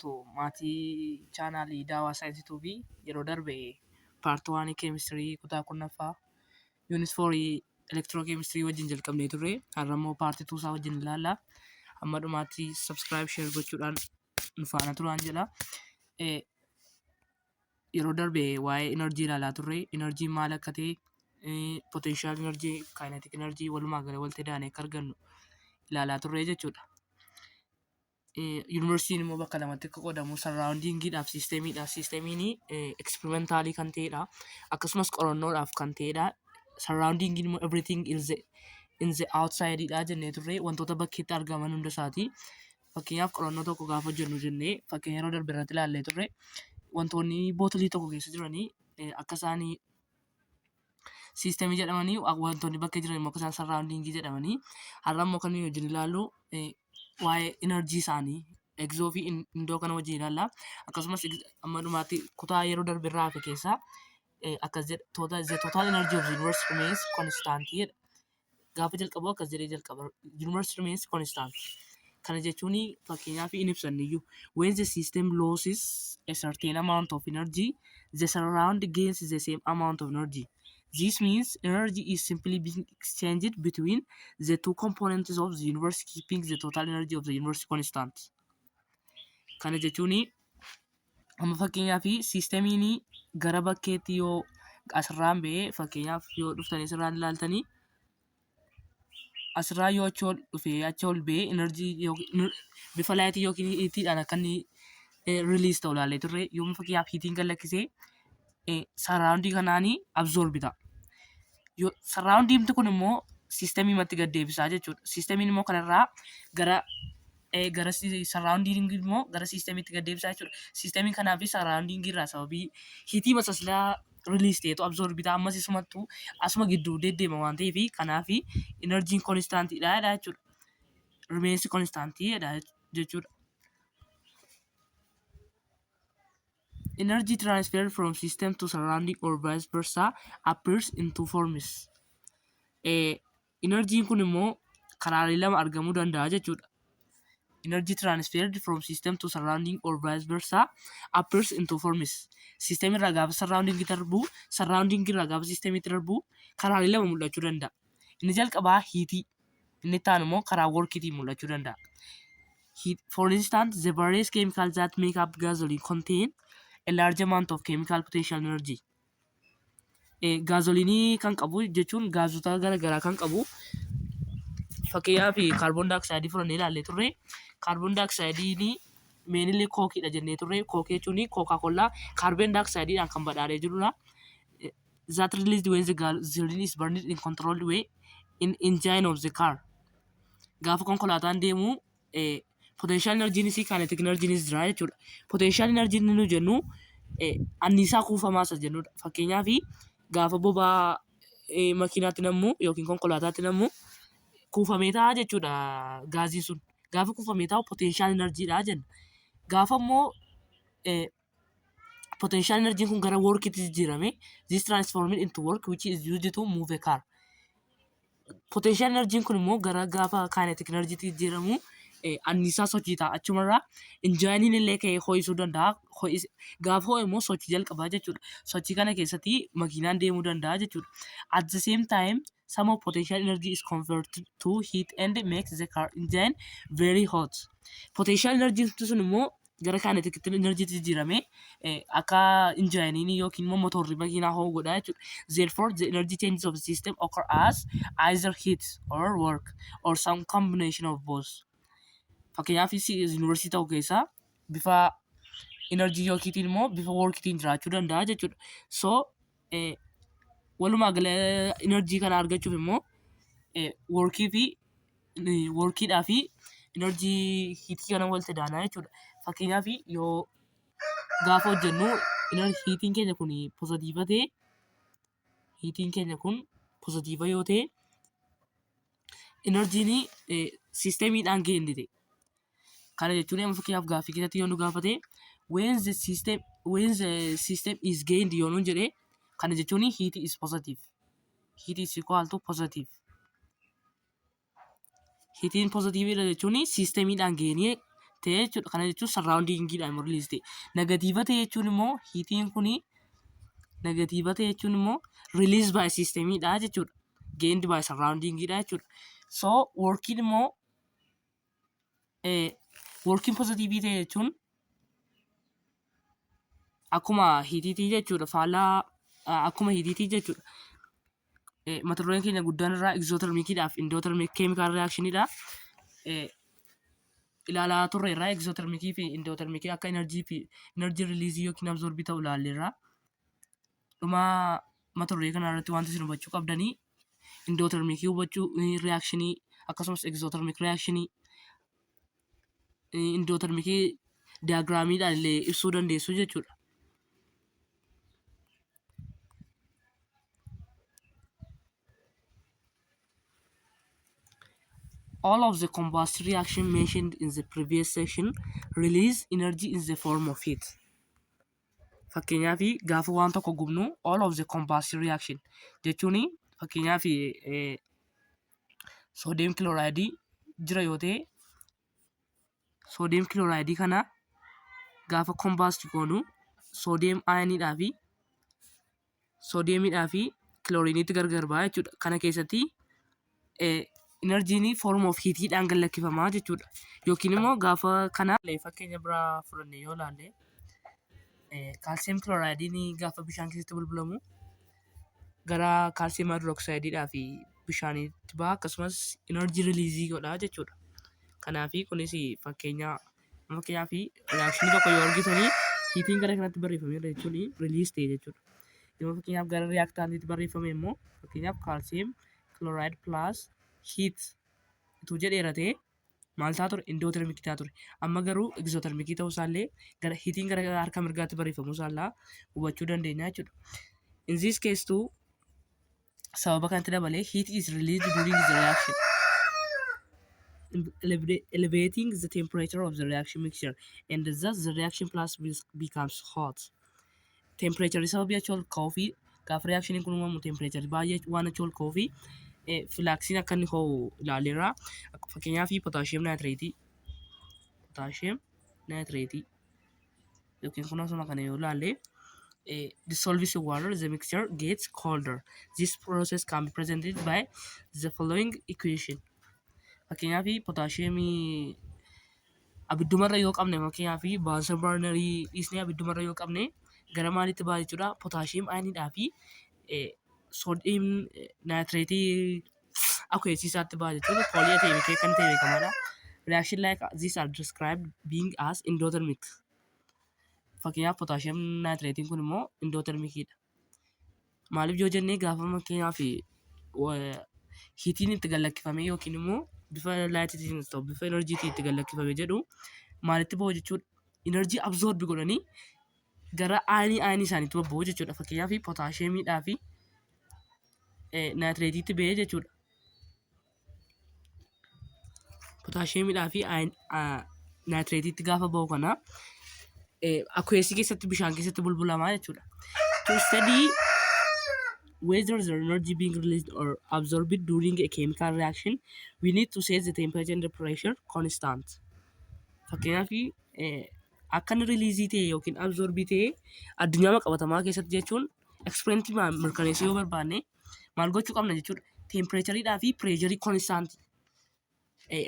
Jirtu maatii chaanaalii Daawaa Saayinsii Tuubii. Yeroo darbe part one keemistirii kutaa 10ffaa unit 4 elektirookeemistirii wajjin jalqabnee turre. Har'a immoo part 2 isaa wajjin ilaalla. Hamma dhumaatti subscribe, share gochuudhaan nu faana turaan jedha. Yeroo darbe waa'ee enerjii ilaalaa turre. Enerjiin maal akka ta'e, potential energy, kinetic energy walumaa gala walitti daanee akka argannu ilaalaa turre jechuudha. Yuunivarsiitiin immoo bakka lamatti akka qoodamu, sarraawundiingiidhaaf siisteemiidha. Siisteemiin eksperimentaalii kan ta'edha. Akkasumas qorannoodhaaf kan ta'edha. Sarraawundiingiin immoo everything is the in the outside dha jennee turre, wantoota bakkeetti argaman hunda isaati. Fakkeenyaaf, qorannoo tokko gaafa hojjennu jennee fakkeenya yeroo darbe irratti ilaallee turre, wantoonni bootilii tokko keessa jiranii akka isaanii siistemii jedhamanii, wantoonni bakka jiran immoo akka isaan sarraawundiingii jedhamanii. Har'a immoo kan nuyi wajjin ilaallu waa'ee enerjii isaanii egzoo fi indoo kana wajjin ilaalla. Akkasumas amma dhumaatti kutaa yeroo darbe irraa hafe keessaa akkas jedha: total the total energy of the universe remains constant jedha. Gaafa jalqabu akkas jedhee jalqaba: universe remains constant. Kana jechuun, fakkeenyaaf, in ibsanniyyuu, when the system loses a certain amount of energy, the surround gains the same amount of energy. This means energy is simply being exchanged between the two components of the universe, keeping the total energy of the universe constant. Kana jechuun, amma fakkeenyaaf, siistemiin gara bakkeetti yoo asirraan ba'ee, fakkeenyaaf, yoo dhuftanii asirraan ilaaltanii, asirraa yoo achi ol dhufee achi ol ba'ee, enerjii bifa lightii yookiin heatiidhaan akka inni release ta'u ilaallee turre. Yoo fakkeenyaaf heatiin gad lakkisee surroundii kanaanii absorb ta'a. Yoo surroundiin kun immoo siistemii matti gad deebisaa jechuudha. Siistemiin immoo kanarraa gara surroundiin immoo gara siistemiitti gad deebisaa jechuudha. Siistemiin kanaa fi surrounding irraa sababii heatii masasilaa release ta'etu absorb ta'a, ammas isumattuu asuma gidduu deddeema waan ta'eef, kanaaf enerjiin constantiidha jechuudha. Remains constantiidha jechuudha. Energy transfer from system to surrounding or vice versa appears in two forms. Enerjiin kun immoo karaalee lama argamuu danda'a jechuudha. Energy transferred from system to surrounding or vice versa appears in two forms. System irraa gaafa surrounding darbu, surrounding irraa gaafa system darbu, karaalee lama mul'achuu danda'a. Inni jalqabaa heatii, inni itti aanu immoo karaa workiitiin mul'achuu danda'a. Heat, for instance, the various chemicals that make up gasoline contain a large amount of chemical potential energy. Gaazolinii kan qabu jechuun gaazota garaagaraa kan qabu, fakkeenyaaf, kaarboon daayooksaayidii fudhannee ilaallee turre. Kaarboon daayooksaaydiin mainly cokeiidha jennee turre. Cokeii jechuun Coca Cola kaarboon daayooksaaydiidhaan kan badhaadhee jirudha. That released when the gasoline is burned in controlled way in engine of the car. Gaafa konkolaataan deemu potential energy kinetic energy jira jechuudha. Potential energy nu jennu anniisaa kuufamaa isa jennudha. Fakkeenyaaf, gaafa boba'aa makiinaatti nammu yookiin konkolaataatti nammu kuufamee ta'a jechuudha gaaziin sun. Gaafa kuufamee taa'u potential energy dha jenna. Gaafa immoo potential energy kun gara workiitti jijjiirame, this transformed into work which is used to move a car. Potential energy kun immoo gara gaafa kinetic energy jijjiiramu anniisaa sochii ta'a. Achumarraa engineiin illee ka'ee ho'isuu danda'a. Gaafa ho'e immoo sochii jalqabaa jechuudha. Sochii kana keessatti makiinaan deemuu danda'a jechuudha. At the same time, some of potential energy is converted to heat and makes the car engine very hot. Potential energy sun immoo gara kinetic energy jijjiiramee akka engineiin yookiin immoo motorri makiinaa ho'u godha jechuudha. Therefore, the energy changes of the system occur as either heat or work or some combination of both. Fakkeenyaaf, yuunivarsiitii tokko keessaa bifa enerjii yookiin immoo bifa workiitiin jiraachuu danda'a jechuudha. So walumaa gala enerjii kana argachuuf immoo workii fi workiidhaa fi enerjii heatii kana walitti daanaa jechuudha. Fakkeenyaaf, yoo gaafa hojjennu heatiin keenya kun positive ta'e, heatiin keenya kun positive yoo ta'e, enerjiin siistemiidhaan gained ta'e. Kana jechuun, amma fakkeenyaaf, gaaffii keessatti yoo nu gaafate, when the system is gained yoo nuun jedhe, kana jechuun heat is positive. Heat is equal to positive. Heatiin positiveidha jechuun siistemiidhaan gainii ta'e jechuudha. Kana jechuun surroundingiidhaan immoo release ta'e. Negative ta'e jechuun immoo heatiin kuni negative ta'e jechuun immoo release by systemiidha jechuudha. Gained by surroundingiidha jechuudha. So workiin immoo workiin positive ta'e jechuun akkuma heatiitii jechuudha. Faallaa akkuma heatiitii jechuudha. Mata dureen keenya guddaan irraa exothermiciidhaaf endothermic chemical reactionidha. Ilaalaa turre irraa exothermicii fi endothermicii akka energy fi energy release yookiin absorb ta'u ilaalleerra. Dhuma mata duree kana irratti wanti isin hubachuu qabdanii endothermicii hubachuu, reactionii, akkasumas exothermic reactionii, endothermicii diagramiidhaan illee ibsuu dandeessu jechuudha. All of the combustion reaction mentioned in the previous section release energy in the form of heat. Fakkeenyaaf gaafa waan tokko gubnu, all of the combustion reaction jechuun, fakkeenyaaf sodium chloride jira yoo ta'e, sodium chloride kana gaafa combust goonu sodium ioniidhaa fi sodiumiidhaa fi chloriniitti gargar ba'a jechuudha. Kana keessatti energyiin form of heatiidhaan gad lakkifamaa jechuudha. Yookiin immoo gaafa kana fakkeenya biraa fudhanne yoo ilaalle, calcium chlorideiin gaafa bishaan keessatti bulbulamu gara calcium hydroxideiidhaa fi bishaanitti ba'a, akkasumas energy release godha jechuudha. Kanaaf kunis fakkeenyaaf reactionii tokko yoo argitanii heatiin gara kanatti barreeffameera jechuun release ta'e jechuudha. Yoo fakkeenyaaf gara reactantiitti barreeffame immoo, fakkeenyaaf calcium chloride plus heat utuu jedheera ta'e, maal ta'a ture? Endothermicii ta'a ture. Amma garuu exothermicii ta'uu isaallee gara heatiin gara harka mirgaatti barreeffamuu isaallee hubachuu dandeenya jechuudha. In this case too, sababa kanatti dabalee heat is released during the reaction, elevating the temperature of the reaction mixture, and thus the reaction plus becomes hot. Temperature sababii achi ol ka'uu fi gaafa reactioniin kun uumamu temperature baay'ee waan achi ol ka'uu fi fluxiin akka inni ho'u ilaaleerra. Fakkeenyaaf potassium nitrateii yookiin kun asuma kana yoo ilaalle, dissolves in water, the mixture gets colder. This process can be presented by the following equation. Fakkeenyaaf potassiumii abiddumarra yoo qabne, fakkeenyaaf Bunsen burnerii dhiisnee abiddumarra yoo qabne, gara maalitti ba'a jechuudha? Potassium ioniidhaa fi sodium nitrateii aqueous isaatti ba'a jechuudha. Polyatomic kan ta'e beekamaadha. Reaction like these are described being as endothermic. Fakkeenyaaf potassium nitrateiin kun immoo endothermiciidha. Maaliif yoo jennee, gaafa fakkeenyaaf heatiin itti gallakkifamee yookiin immoo bifa lightiitiin ta'u bifa energyitiin itti gallakkifamee jedhu maalitti bahu jechuudha? Energy absorb godhanii gara ionii isaaniitti bobba'u jechuudha. Fakkeenyaaf potassiumiidhaa fi nitrateiitti bahee jechuudha. Potassiumiidhaa fi nitrateiitti gaafa bahu kana aqueousii keessatti, bishaan keessatti bulbulamaa jechuudha. To study whether the energy being released or absorbed during a chemical reaction, we need to set the temperature and the pressure constant. Fakkeenyaaf akka inni releaseii ta'e yookiin absorbii ta'e addunyaa qabatamaa keessatti jechuun experimentii mirkaneessuu yoo barbaanne maal gochuu qabna jechuudha? Temperatureiidhaa fi pressureii constantii.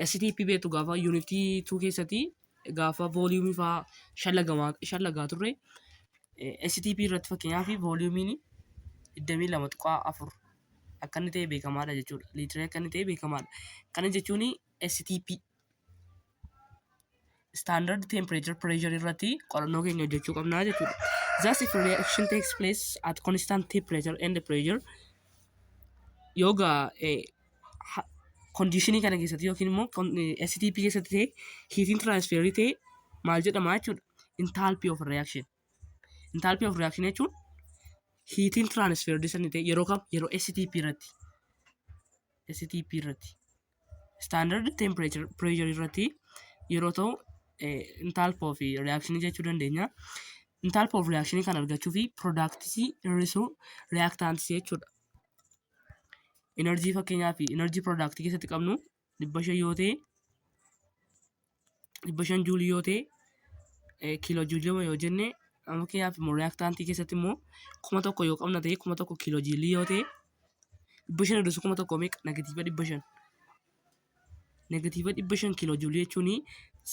STP beektu, gaafa unitii 2 keessatti gaafa volumeii fa'aa shallagaa turre, STP irratti fakkeenyaaf volumeiin 22.4 akka inni ta'e beekamaadha jechuudha. Liitirii akka inni ta'e beekamaadha. Kana jechuun STP, standard temperature pressure irratti qorannoo keenya hojjechuu qabnaa jechuudha. Thus, if a reaction takes place at constant temperature and pressure, yoogaa conditionii kana keessatti yookiin immoo STP keessatti ta'e, heatiin transferii ta'e maal jedhama jechuudha? Enthalpy of reaction. Enthalpy of reaction jechuun heatiin transfer sani ta'e yeroo kam? Yeroo STP irratti. STP irratti. Standard temperature pressure irratti yeroo ta'u enthalpy of reaction jechuu dandeenya. Enthalpy of reaction kan argachuu fi products hir'isuu reactants jechuudha. Energy, fakkeenyaaf energy product keessatti qabnu 500 yoo ta'e, 500 juulii yoo ta'e kiiloo juulii yoo jenne, amma fakkeenyaaf immoo reaaktaantii keessatti immoo 1000 yoo qabna ta'e, 1000 kiiloo juulii yoo ta'e, 500 hir'isuu 1000 meeqa? Negatiiva 500. Negatiiva 500 kiiloo juulii jechuun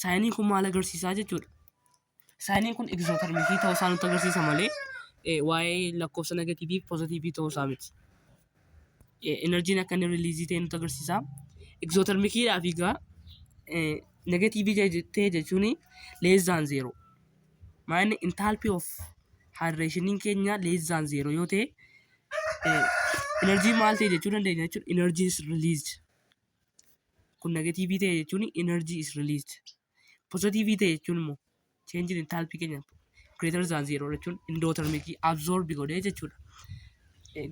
saayiniin kun maal agarsiisaa jechuudha. Saayiniin kun egzootermikii ta'uu isaa nutti agarsiisa malee waa'ee lakkoofsa negatiivii fi pozitiivii ta'uu isaa miti. Enerjiin akka inni riliizii ta'e nutti agarsiisa. Egzootermikiidhaaf egaa negatiivii ta'e jechuun less than zero. Maayinni enthalpy of hydration keenya less than zero yoo ta'e, enerjiin maal ta'e jechuu dandeenya jechuudha. Energy is released. Kun negatiivii ta'e jechuun energy is released. Pozitiivii ta'e jechuun immoo change in enthalpy keenya greater than zero jechuun endothermic absorb godhee jechuudha.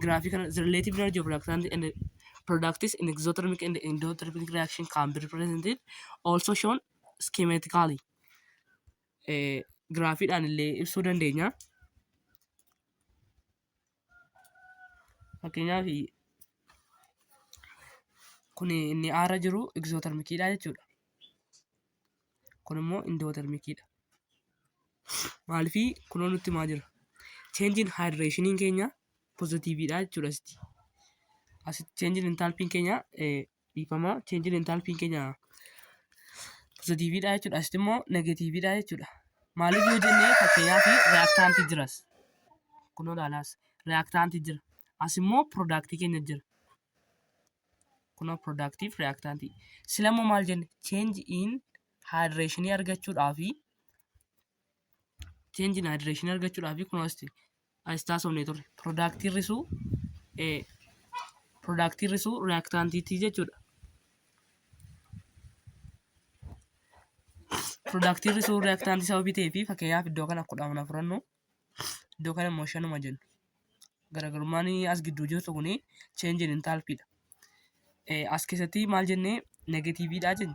Giraafii kana, the relative energy of reactant and products in exothermic and endothermic reaction can be represented also shown schematically. Giraafiidhaan illee ibsuu dandeenya. Fakkeenyaaf kun inni aara jiru exothermiciidha jechuudha. Kun immoo endothermiciidha. Maaliifii kunoo nutti himaa jira. Change in hydration keenya pozitiiviidha jechuudha asitti. Asitti change in enthalpy keenya, dhiifama, change in enthalpy keenya pozitiiviidha jechuudha. Asitti immoo negatiiviidha jechuudha. Maaliif yoo jennee, fakkeenyaaf reaaktaantii jiras. Kunoo ilaalaas, reaaktaantii jira. As immoo piroodaaktii keenya jira. Kunoo piroodaaktii fi reaaktaantii. Sila immoo maal jenne? Change in hydration argachuudhaafi, change in hydration argachuudhaafi kunoo asitti as taasifamnee turre. Piroodaaktii hir'isuu reaaktaantiitii jechuudha. Piroodaaktii hir'isuu reaaktaantii sababii ta'ee fi fakkeenyaaf iddoo kana 10 fudhannu, iddoo kana immoo shanuma jennu. Garaagarummaan as gidduu jirtu kuni change in enthalpy dha. As keessatti maal jennee? Negatiiviidha jenne.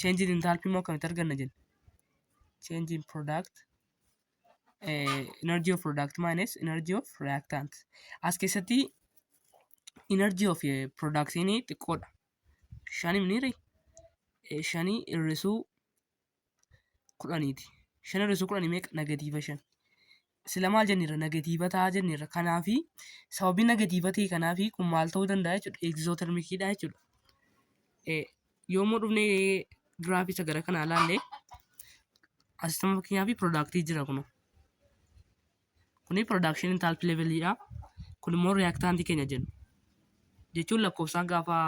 Change in enthalpy immoo akkamitti arganna jenne? Change in product, energy of product minus energy of reactant. As keessatti energy of productiin xiqqoodha. Shani miniire shanii hir'isuu 10ti. Shan hir'isuu 10 meeqa? Negatiiva shan. Sila maal jenneerra? Negatiiva ta'a jenneerra. Kanaafi sababii negatiiva ta'e kanaafi kun maal ta'uu danda'a jechuudha? Egzootermikiidha jechuudha. Yoommoo dhufnee giraafii isa gara kanaa ilaalle, asitama fakkeenyaaf piroodaaktii jira kunoo. Kuni production enthalpy level dha. Kun immoo reactant keenya jennu. Jechuun lakkoofsaan gaafa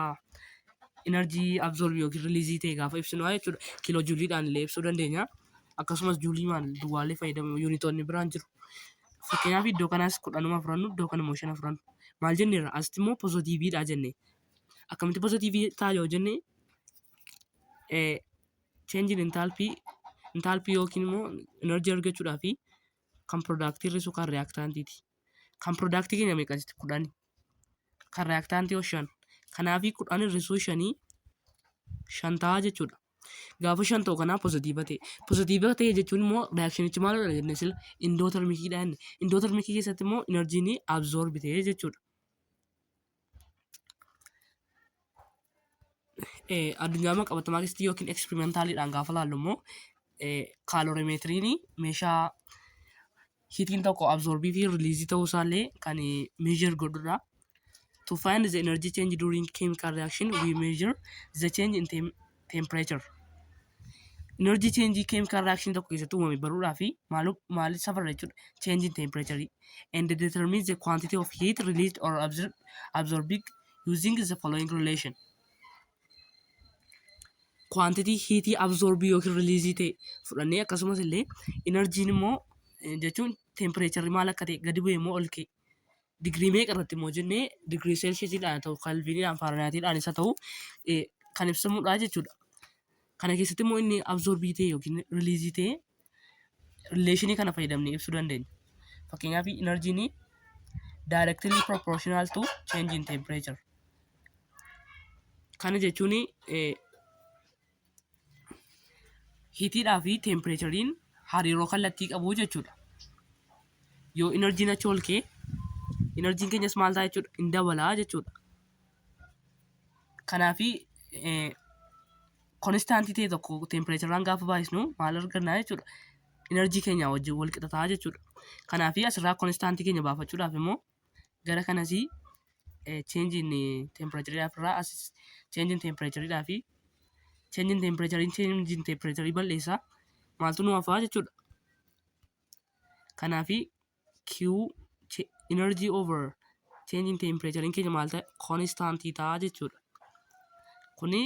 energy absorb yookiin release ta'e gaafa ibsinu jechuudha. Kiiloo juuliidhaan illee ibsuu dandeenya. Akkasumas juuliimaan duwwaalee fayyadamu yuunitoonni biraan jiru. Fakkeenyaaf iddoo kanaas 10 fudhannu, iddoo kana immoo shana fudhannu. Maal jenneerra? Asitti immoo pozitiiviidha jenne. Akkamitti pozitiivii ta'a yoo jenne, change in enthalpy yookiin immoo energy argachuudhaaf kan product hir'isu kan reactantiiti. Kan product keenya meeqa asitti? 10. Kan reactantii hoo shan. Kanaafii 10 hir'isuu shanii shan ta'a jechuudha. Gaafa shan ta'u kanaa pozitiiva ta'e. Pozitiiva ta'e jechuun immoo reaakshinichi maalidha jenne sila? Indootermikiidha jenne. Indootermikii keessatti immoo enerjiin absorb ta'e jechuudha. Addunyaa qabatamaa keessatti yookiin eksperimentaaliidhaan gaafa laallu immoo, kaalorimeetiriin meeshaa hiitiin tokko absorbii fi riliizii ta'uu isaallee kan measure godhudha. To find the energy change during chemical reaction, we measure the change in temperature. Energy change chemical reaction tokko keessatti uumame baruudhaa fi maal safarra jechuudha? Change in temperature and determine the quantity of heat released or absorbed using the following relation. Quantity heatii absorb yookiin release ta'e fudhannee, akkasumas illee enerjiin immoo, jechuun tempereecharri maal akka ta'e, gadi bu'e immoo ol ka'e, digirii meeqa irratti immoo jennee, digirii seelsheesiidhaan haa ta'u, kalviiniidhaan, faaranaayitiidhaan isa ta'u kan ibsamudha jechuudha. Kana keessatti immoo inni absorbii ta'e yookiin riliizii ta'e rileeshinii kana fayyadamnee ibsuu dandeenya. Fakkeenyaaf enerjiin directly proportional to change in temperature. Kana jechuun hiitiidhaa fi tempereechariin hariiroo kallattii qabu jechuudha. Yoo enerjiin achi ol ka'e, enerjiin keenyas maal ta'a jechuudha? Hin dabalaa jechuudha. Kanaafi Konstaantii ta'e tokko tempireecharaan gaafa baay'isnu maal arganna jechuudha. Enerjii keenya wajjin wal qixa ta'a jechuudha. Kanaaf asirraa konstaantii keenya baafachuudhaaf immoo gara kanasii change in temperature irraa as change in temperature fi change in temperature change in temperature balleessa maaltu nu hafaa jechuudha. Kanaaf Q energy over change in temperature keenya maal ta'e konstaantii ta'a jechuudha. Kuni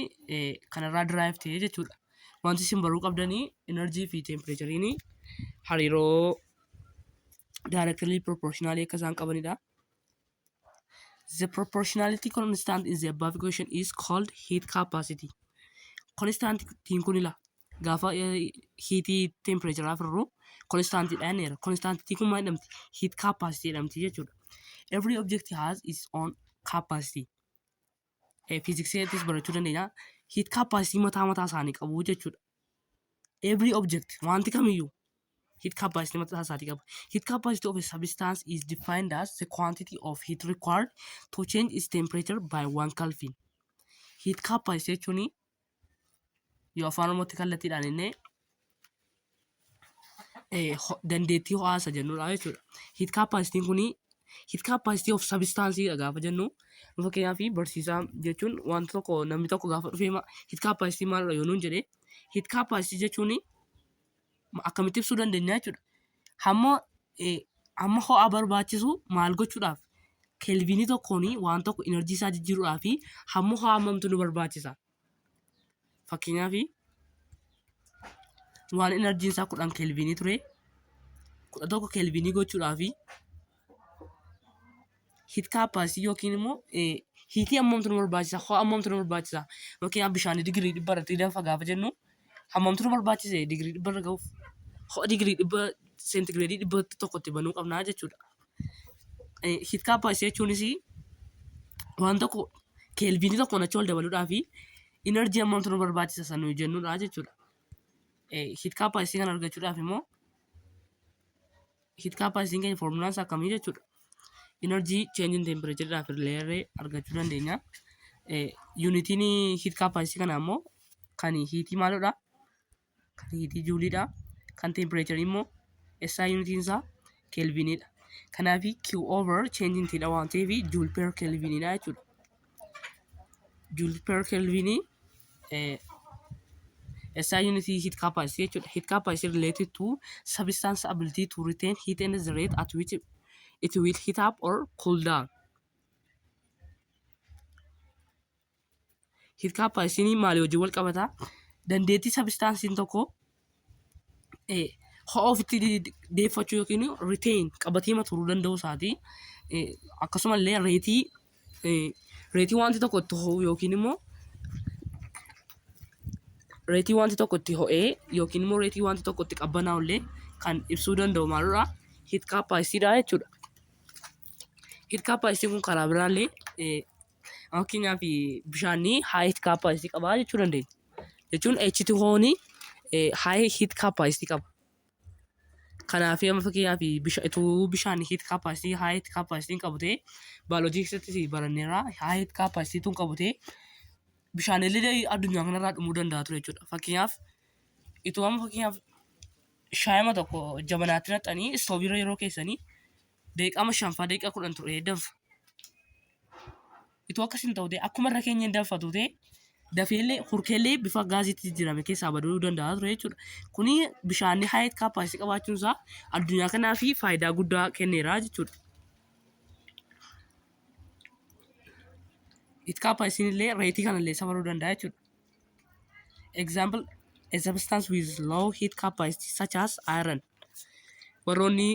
kanarraa derive ta'e jechuudha. Wanti isin baruu qabdanii energy fi temperature'n hariiroo directly proportionally akka isaan qabanidha. The proportionality constant in the above equation is called heat capacity. Constantiin kun ila gaafa heatii temperature firru constantidha jenneera. Constantiin kun maal jedhamti? Heat capacity jedhamti jechuudha. Every object has its own capacity. Fiiziksiittis barachuu dandeenya. Heat capacity mataa mataa isaanii qabu jechuudha. Every object wanti kamiyyuu heat capacity mataa isaatii qaba. Heat capacity of a substance is defined as the quantity of heat required to change its temperature by 1 Kelvin. Heat capacity jechuun yoo afaan Oromootti kallattiidhaan inni dandeettii ho'aa isa jennudha jechuudha. Heat capacity kuni heat capacity of substance dha gaafa jennu, fakkeenyaaf barsiisaa jechuun wanta tokko namni tokko gaafa dhufee heat capacity maalidha yoo nuun jedhee, heat capacity jechuun akkamitti ibsuu dandeenya jechuudha. Hamma ho'a barbaachisu maal gochuudhaaf, kelvinii tokkoon waan tokko enerjii isaa jijjiiruudhaaf hamma ho'a hammamtu nu barbaachisa. Fakkeenyaaf waan enerjiin isaa 10 kelvinii ture 11 kelvinii gochuudhaaf heat capacity yookiin immoo heatii hammamtu nu barbaachisa, ho'a hammamtu nu barbaachisa. Fakkeenyaaf bishaan digirii 100 irratti danfa gaafa jennu hammamtu nu barbaachise digirii 100 irra gahuuf? Ho'a digirii 100 seentigireedii 100tti banuu qabnaa jechuudha. Heat capacity jechuunis waan tokko keelviinii tokkoon achi ol dabaluudhaaf enerjii hammamtu nu barbaachisa san nuyi jennudha jechuudha. Heat capacity kana argachuudhaaf immoo heat capacity keenya foormulaan isaa akkamii jechuudha. Energy change in temperature dhaaf illee argachuu dandeenya. Yuunitiin heat capacity kana immoo kan heatii maalidha? Kan heatii juuliidha. Kan temperature immoo SI yuunitiin isaa kelviniidha. Kanaaf Q over change in T dha waan ta'eef joule per kelviniidha jechuudha. Joule per kelvinii SI unit heat capacity jechuudha. Heat capacity related to substance ability to retain heat and the rate at which it will heat up or cool down. Heat capacity maali wajjin wal qabata? Dandeettii substance'n tokko ho'a ofitti deeffachuu yookiin retain qabatee turuu danda'uu isaati. Akkasumallee reetii wanti tokko itti ho'u yookiin immoo reetii wanti tokko itti ho'ee yookiin immoo reetii wanti tokko itti qabbanaa'u illee kan ibsuu danda'u maalidha? Heat capacity dha jechuudha. Heat capacity kun karaa biraallee fakkeenyaaf bishaanni high heat capacity qaba jechuu dandeenya. Jechuun H2O'n high heat capacity qaba. Kanaaf amma fakkeenyaaf utuu bishaan heat capacity high heat capacity hin qabu ta'e, baayoloojii keessattis baranneerra, high heat capacity tun qabu ta'e bishaan illee addunyaa kanarraa dhumuu danda'a ture jechuudha. Fakkeenyaaf itoo amma fakkeenyaaf shaayima tokko jabanaatti naqxanii istooviirra yeroo keessanii daqiiqaa 5 daqiiqaa 10 ture danfa. Itoo akkas hin ta'u ta'e, akkuma irra keenya hin danfatu ta'e, dafeellee hurkeellee bifa gaaziitti jijjiirame keessaa baduu danda'a ture jechuudha. Kuni bishaanni high heat capacity qabaachuun isaa addunyaa kanaaf faayidaa guddaa kenneera jechuudha. Heat capacity illee reetii kanallee safaruu danda'a jechuudha. Example, a substance with low heat capacity such as iron. Warroonni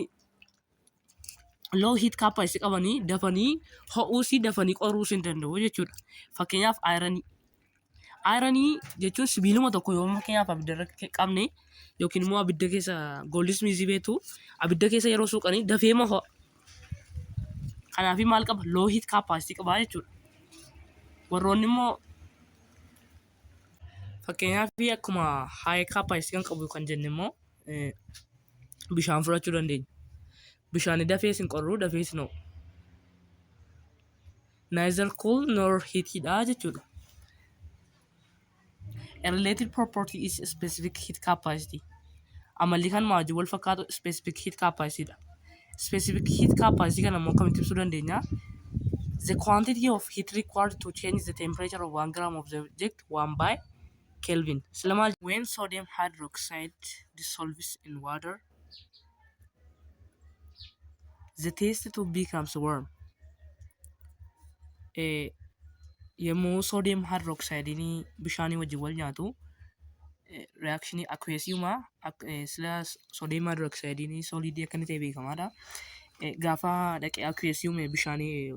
low heat capacity qabanii dafanii ho'uus dafanii qoruus hin danda'u jechuudha. Fakkeenyaaf ironii. Ironii jechuun sibiiluma tokko yoo fakkeenyaaf abidda irra qabne yookiin immoo abidda keessa goldsmithii beektu abidda keessa yeroo suuqanii dafeema ho'a. Kanaaf maal qaba? Low heat capacity qaba jechuudha. Warroonni immoo fakkeenyaaf akkuma high capacity kan qabu kan jenne immoo bishaan fudhachuu dandeenya. Bishaan dafee sin qorru, dafee sin ho'u. Neither cool nor heat dha jechuudha. A related property is specific heat capacity. Amalli kan wajjin wal fakkaatu specific heat capacity dha. Specific heat capacity kana immoo akkamitti ibsuu dandeenya? The quantity of heat required to change the temperature of 1 gram of the object 1 by Kelvin. Sila maal when sodium hydroxide dissolves in water, the test tube becomes warm. Yommuu sodium hydroxide'n bishaanii wajjin wal nyaatu reactionii aqueous uumaa sila sodium hydroxide'n solidii akka inni ta'e beekamaadha. Gaafa dhaqee aqueous uume bishaanii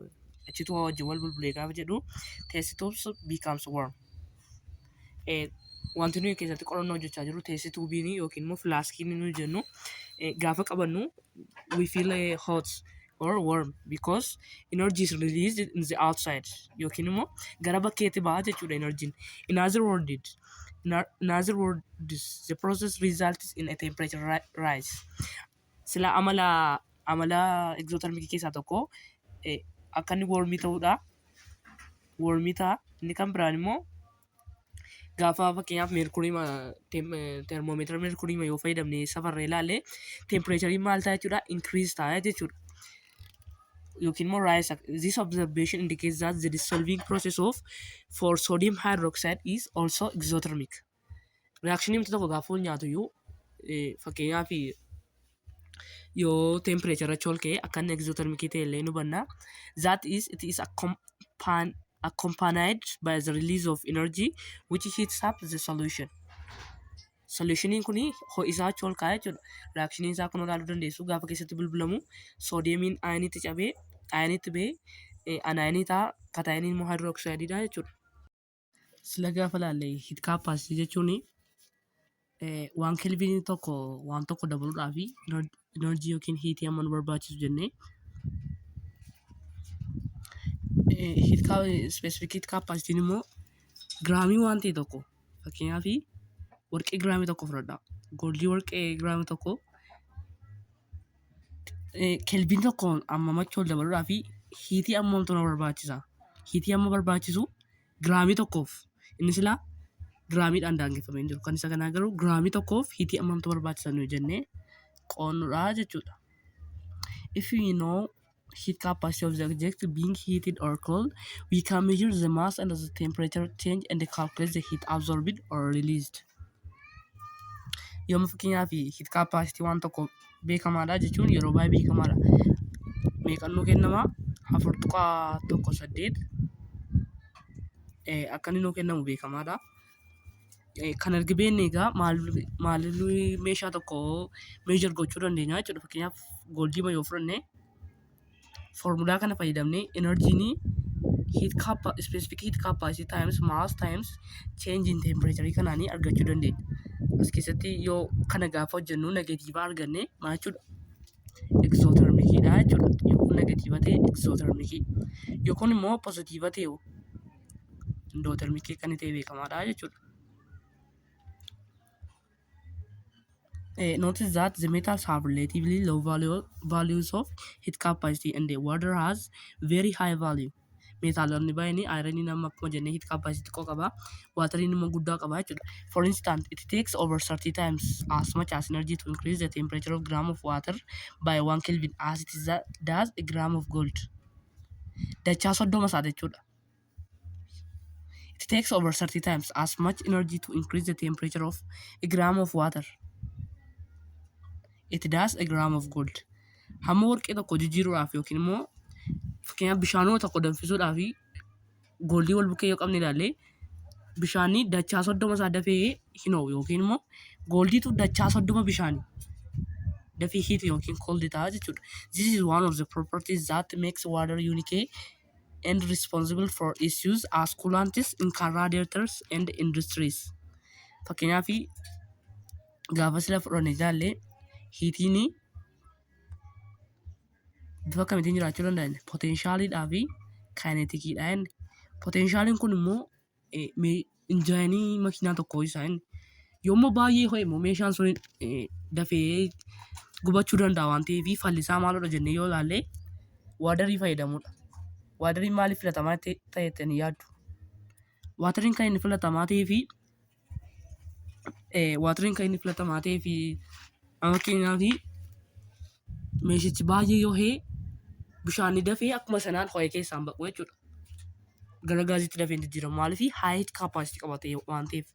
achitu wajjin wal bulbulee gaafa jedhu test tubes becomes warm. Wanti nuyi keessatti qorannoo hojjechaa jirru test tubiin yookiin immoo flaskiin nuyi jennu gaafa qabannu we feel hot or warm because energy is released in the outside yookiin immoo gara bakkeetti baha jechuudha energy'n. In other words, the process results in a temperature rise. Sila amala exothermic keessaa tokko akka inni warmii ta'uudha. Warmii ta'a. Inni kan biraan immoo gaafa fakkeenyaaf meerkurii termoomeetira meerkurii yoo fayyadamne safarree ilaalle temperatureiin maal ta'a jechuudha, increase ta'a jechuudha. Yookiin immoo rise. This observation indicates that the dissolving process of for sodium hydroxide is also exothermic. Reactionii miti tokko gaafa wal nyaatu iyyuu fakkeenyaaf yoo temperature achi ol ka'e akka inni exothermic ta'e illee nu hubanna. That is, it is accompanied by the release of energy which heats up the solution. Solutioniin kun ho'isaa achi ol ka'a jechuudha. Reactioniin isaa kun ilaaluu dandeessu gaafa keessatti bulbulamu sodiumiin ioniitti cabee ioniitti bahee anionii ta'a, cationiin immoo hydroxideiidha jechuudha. Sila gaafa ilaalle heat capacity jechuun waan kelvinii tokko waan tokko dabaluudhaaf energy yookiin heatii hamma nu barbaachisu jennee specific heat capacity immoo giraamii waan ta'e tokko, fakkeenyaaf warqee giraamii tokko fudhadhaa. Goldii warqee giraamii tokko kelvin tokko hammam achi ol dabaluudhaaf heatii hammamtu na barbaachisa? Heatii hamma barbaachisu giraamii tokkoof inni silaa giraamiidhaan daangeffamee hin jiru. Kan isa kanaa garuu giraamii tokkoof heatii hammamtu barbaachisa nuyi jennee qoonnudha jechuudha. If we know heat capacity of the object being heated or cooled, we can measure the mass and the temperature change and calculate the heat absorbed or released. Yooma fakkeenyaaf heat capacity waan tokko beekamaadha jechuun yeroo baay'ee beekamaadha. Meeqan nuu kennama? 4.18 akka inni nuu kennamu beekamaadha. Kan erga beekne egaa maal maal meeshaa tokko measure gochuu dandeenya jechuudha. Fakkeenyaaf goldii yoo fudhanne foormulaa kana fayyadamnee energyiin heat capa specific heat capacity times mass times change in temperature kanaanii argachuu dandeenya. As keessatti yoo kana gaafa hojjennu negative arganne maal jechuudha? Exothermiciidha jechuudha. Yoo kun negative ta'e exothermicii. Yoo kun immoo positive ta'e endothermicii akka inni ta'e beekamaadha jechuudha. Notice that the metals have relatively low values of heat capacity and the water has very high value. Meetaalonni baay'een ironiin amma akkuma jennee heat capacity xiqqoo qaba. Wateriin immoo guddaa qaba jechuudha. For instance, it takes over 30 times as much as energy to increase the temperature of gram of water by 1 Kelvin as it is that does a gram of gold. Dachaa 30 isaa jechuudha. It takes over 30 times as much energy to increase the temperature of a gram of water. It does a gram of gold. Hamma warqee tokko jijjiiruudhaaf yookiin immoo fakkeenyaaf bishaanuma tokko danfisuudhaaf goldii wal bukkee yoo qabne ilaalle bishaanni dachaa 30 isaa dafee hin ho'u yookiin immoo goldiitu dachaa 30 bishaanii dafee heat yookiin cold ta'a jechuudha. This is one of the properties that makes water unique and responsible for its use as coolants in car radiators and industries. Fakkeenyaaf gaafa sila fudhanne ilaalle heatiin bifa akkamiitiin jiraachuu danda'a inni? Potentialiidhaa fi kineticiidha inni. Potentialiin kun immoo engineii makiinaa tokkoo isaa inni. Yommuu baay'ee ho'e immoo meeshaan sun dafee gubachuu danda'a waan ta'eef fallisaa maalidha jennee yoo ilaalle waterii fayyadamuudha. Wateriin maaliif filatamaa ta'e jettanii yaaddu? Wateriin kan inni filatamaa ta'ee fi Wateriin kan inni filatamaa ta'ee fi fakkeenyaaf meeshichi baay'ee yoo ho'e, bishaan dafee akkuma sanaan ho'ee keessaan baqu jechuudha. Gara gaaziitti dafee hin jijjiiramu. Maaliif? High capacity qabate waan ta'eef.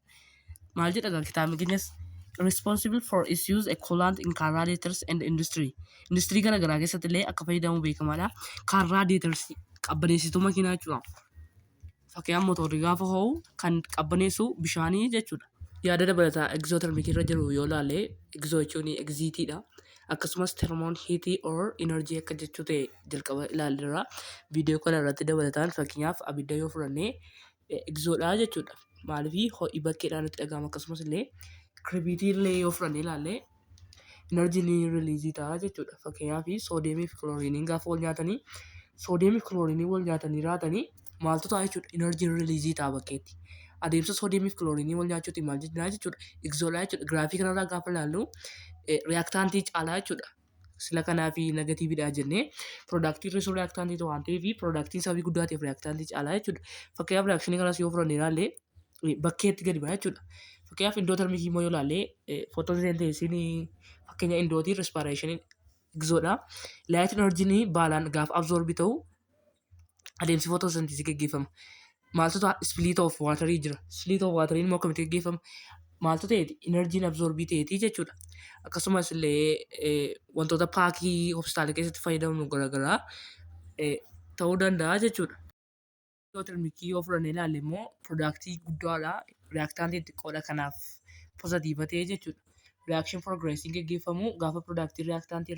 Maal jedha egaa kitaabni keenyas? Responsible for its use a coolant in car radiators and industry. Industirii gara garaa keessatti illee akka fayyadamu beekamaadha. Car radiators, qabbaneessituu makiinaa jechuudha. Fakkeenyaaf, motorri gaafa ho'u kan qabbaneessu bishaanii jechuudha. Yaada dabalataa exothermic irra jiru yoo ilaalle, exo jechuun exitiidha. Akkasumas thermoon heat or energy akka jechuu ta'e jalqaba ilaalleerra. Viidiyoo kana irratti dabalataan, fakkeenyaaf, abidda yoo fudhannee exodha jechuudha. Maaliif? Ho'i bakkeedhaan nutti dhagahama. Akkasumas illee kirbiitii illee yoo fudhannee ilaalle, energyn ni release ta'a jechuudha. Fakkeenyaaf, soodiyeemii fi kilooriiniin gaafa wal nyaatanii, soodiyeemii fi kilooriinii wal nyaatanii raatanii, maaltu ta'a jechuudha? Energyn release ta'a bakkeetti. Adeemsa soodiyeemii fi kilooriinii wal nyaachuutiin maal jennaa jechuudha? Exodha jechuudha. Giraafii kanarraa gaafa ilaallu, reactantii caalaa jechuudha. Sila kanaa fi negativedha jennee, productii hir'isuu reactantii waan ta'eef, productiin sababii guddaa ta'eef reactantii caalaa jechuudha. Fakkeenyaaf, reactionii kanas yoo fudhannee ilaalle, bakkeetti gadi ba'a jechuudha. Fakkeenyaaf, endothermicii immoo yoo ilaalle, photosynthesiin fakkeenya endootii, respirationiin exodha. Light energyn baalaan gaafa absorb ta'u, adeemsi photosynthesisii gaggeeffama. Maaltu ta'a? Split of waterii jira. Split of wateriin immoo akkamitti gaggeeffama? Maaltu ta'eeti? Energyn absorb ta'eeti jechuudha. Akkasumas illee wantoota packii hospitaala keessatti fayyadamnu garaagaraa ta'uu danda'a jechuudha. Endothermicii yoo fudhannee ilaalle immoo, productii guddaadha. Reactantiin xiqqoodha, kanaaf positive ta'e jechuudha. Reaction progressiin gaggeeffamu gaafa productii reactantii